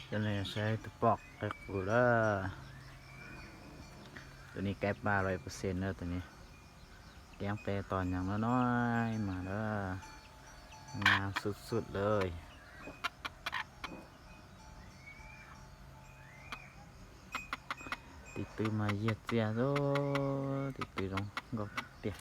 Cov nej saib tus pom qe qus lawm. Tus ni kaib paj lawm ib percent na tus ni. Keeb qe tos nyees no no mas lawm. Nyab xub xub lawm. Tis tw mas yiag txias xwb, tis tw zoo nkauj tiag.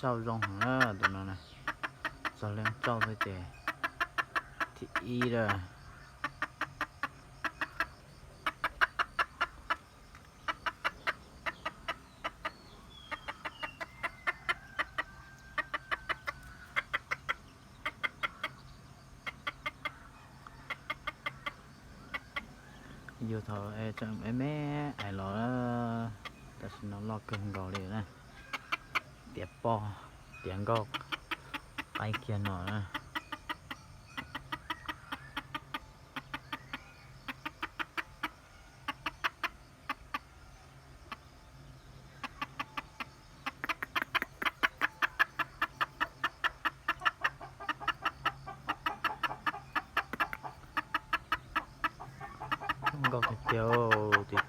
Tsauj zoo heev na tus no na. Txog leej tsauj xwb ces thib ib lawm. Yug thaum me me ais los, tam sim no loj kawg nkaus li na. Tiav poj tiav nkauj qaib kiag no na. Nkauj tiag tiag,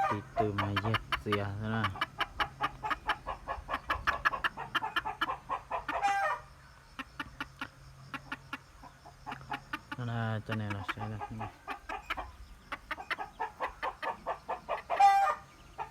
tis tw mas yiag txias xwb na. Cov nej los saib.